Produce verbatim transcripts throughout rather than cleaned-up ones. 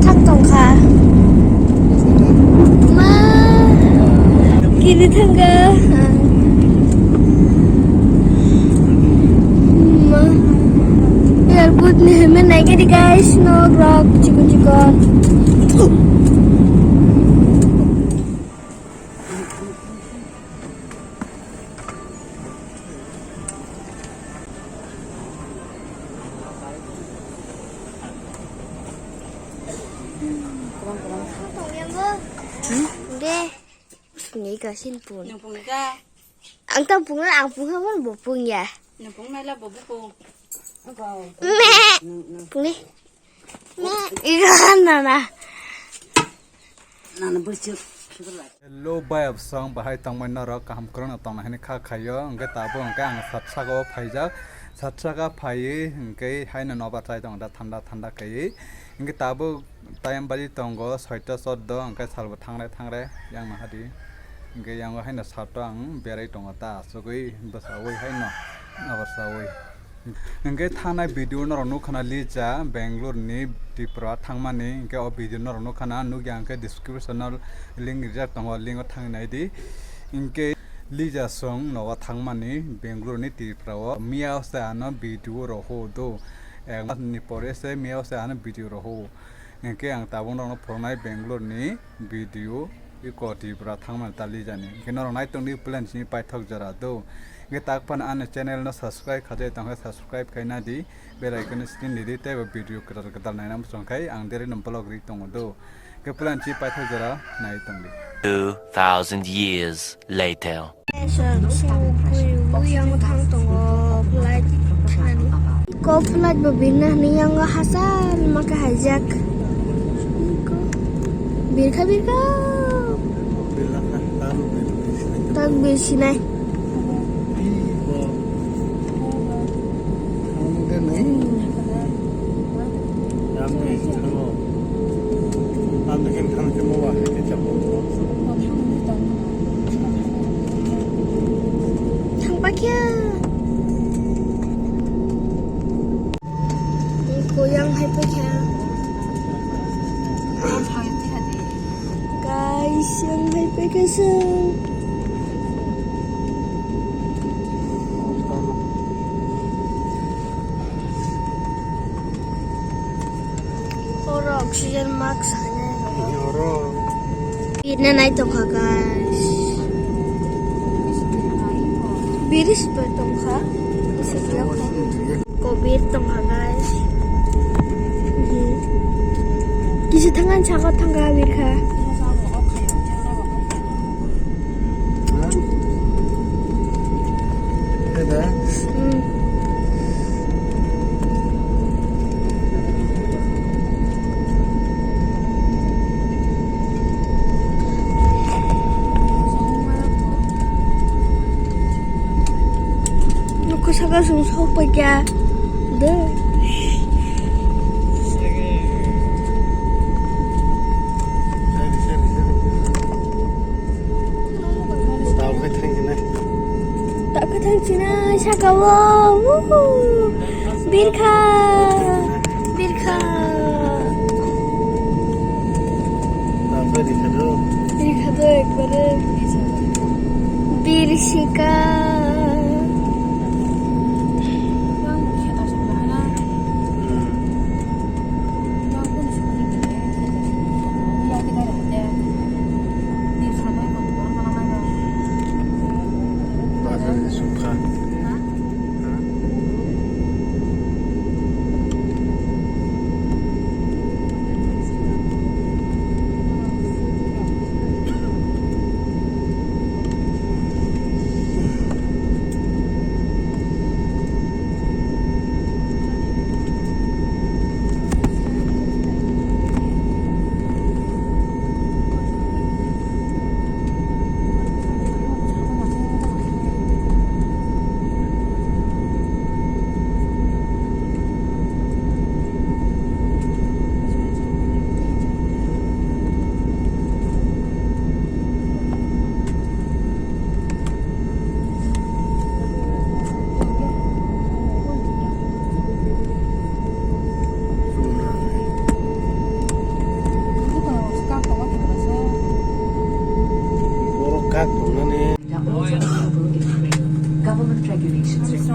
Ang tongkha. Ma. Kini thangka. Ma. Airport ni hemel naikhe di guys, no vlog chikon chikon. Hmm? Deh. Sini kasih pun. Nang pun ka? Ang tak pun, ang pun kawan bo pun ya. Nang pun nai la bo bu pun. Me. Pun ni. Me. Ikan nana. Nana bercuk. Hello, bai absong, bahai tongmai norok kaham kwrwngno tongna hini kha khaio, hwnkhe tabuk hwnkhe ang sat saka o phaijak, sat saka phaiwi hwnkhe haino nobar chai tongo da thanda thanda khaiwi, hwnkhe tabuk time bali tongo soita choddo, hwnkhe salbo thangre thangre yang no hadi, hwnkhe yango haino sato ang berai tongo ta asugwi bwsaui haino nobar saui. Hwnkhe thanai video norok nukha na Lija Bangalore ni Tripura thangmani, hwnkhe o video norok nukha na nukya hwnkhe description o link rijak tongo, link o thangwi naidi. Hwnkhe Lija song nogo thangmani Bangalore ni Tripura o miyao se ano video rohor do, ek mas ni pore se miyao se ano video rohor. Hwnkhe ang tabuk norokno phunuknai Bangalore ni video. Iko Tripura thangmani ta Lija ni. Hwnkhe norok nai tongdi plan sini paithak jora do. Hwnkhe tak phano ani channel no subscribe khajai tongkhe subscribe khai nadi. Bell icon no sini nidi tei bo video kwtal kwtal naina muchung khai ang derino vlog ri tongo do. Hwnkhe plan sini paithak jora nai tongdi. Two thousand years later. Yang thang tongo flight thani. Ko flight bo birna hwnwi yango hachal ma khe haijak. Birkha birkha. Tak bir sinai. Thangpakya. Ko yang hai paikha. Guys, yang hai paikha sir. Oro oxygen mask hwnwi oro. Birna nai tongkha, guys. Biris bo tongkha. Ko bir tongkha, guys. Kisa thangan saka thangka birkha. Nuko saka sung sok paikya. De. Tao khe thang sinai. Tao khe thang sinai, saka o. Woohoo. Birkha. Birkha. Tao khe rikha do. Rikha do ekbare. Bir sika.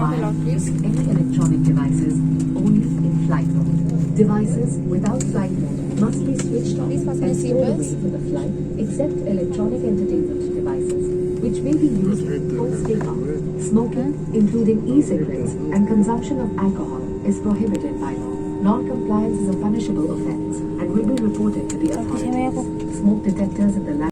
Use any electronic devices only in flight mode. Devices without flight mode must be switched off and stowed away from the flight, except electronic entertainment devices, which may be used post takeoff. Smoking, including e-cigarettes, and consumption of alcohol is prohibited by law. Non-compliance is a punishable offense and will be reported to the authorities. Smoke detectors in the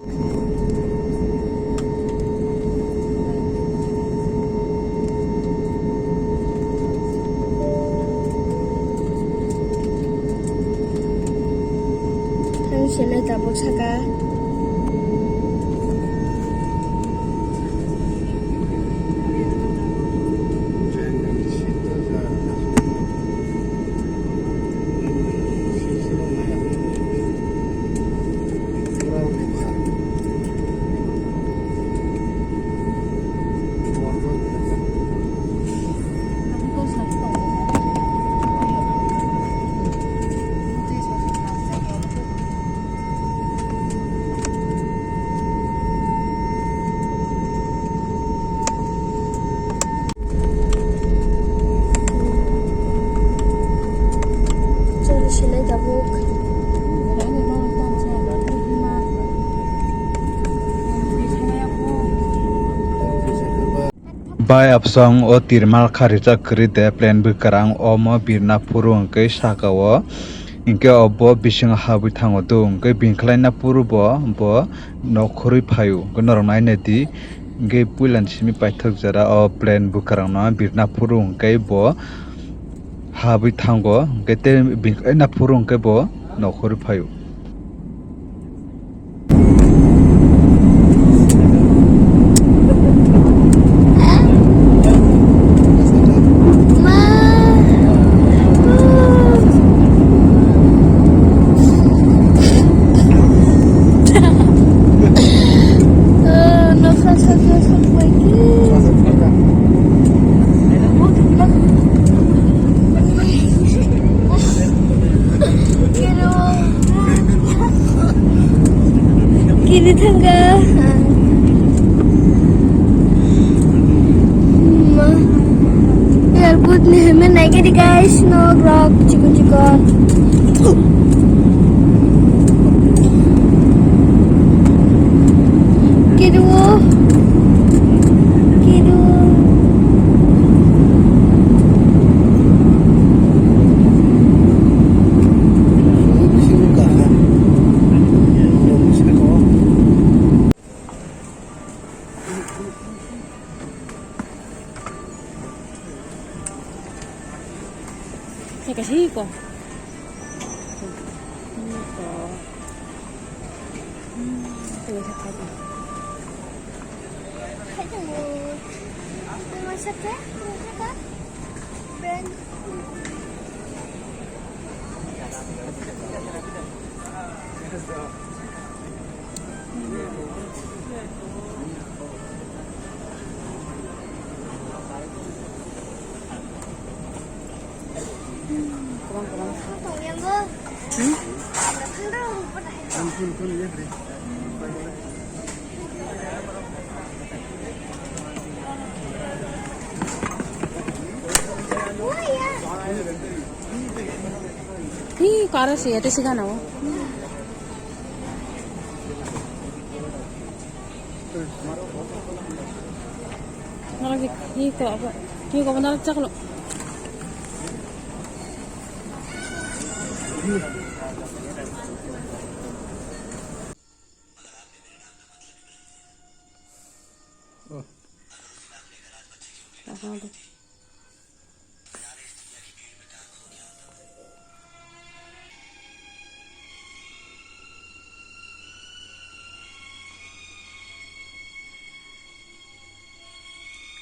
Ang sini tabuk saka. Chwng sinai tabuk. Bai absong o tirmal kha rijak kwrwi de plan bwkrang omo birna phuru hwnkhe saka o, hwnkhe obo bisingo habwi thango do hwnkhe bini khlaina phuru bo, bo nokhorwi phaio hwnkhe norok naina di. Hwnkhe puilani simi paithak jora o plan bwkrangno birna phuru hwnkhe bo habwi thango, hwnkhe tei bini khlaina phuru hwnkhe bo nokhorwi phaio. Kiri thangka. Ma. Airport ni heme naikhe di guys, no grok chikon chikon. Kidu. Kidu. Teka siko. Hi, kara sih, ada sih kan, oh. Nalagi, hi, kok apa? Hi, kok benar cak lo.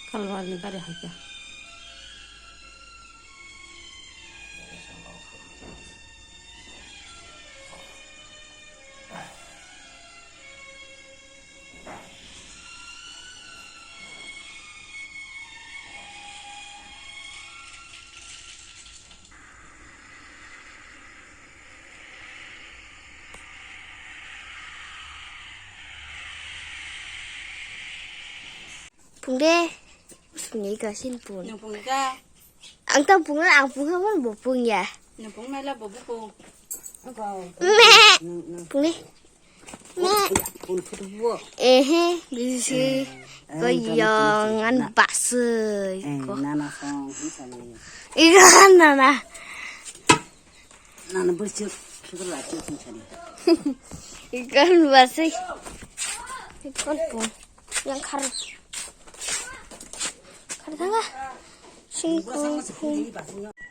Kalwar ni gari hai khe. Phung de. Ni ka sin pun. Nung pung ka? Ang tang pung, ang pung ha, bo pung ya. Nung pung mai la bo bu pung. Me. Pung ni. Me. Pun phu bu. Ehe, bisi. Eh, ko eh, yong an na. Basui. Eh, ko. Nana song, hi sani. Ikan nana. Nana bus chuk, chuk la chuk sing sani. Ikan basui. Ikan pung. Yang kar. Kar tanga. Singkum.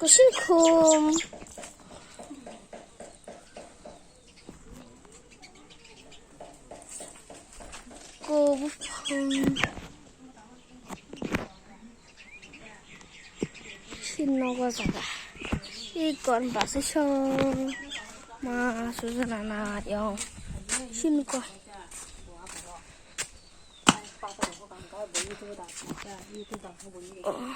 Ko singkum. Ko bupang. Sino ko jaga. Ikon basi song. Ma sujana na yong. Sino ko. Oh.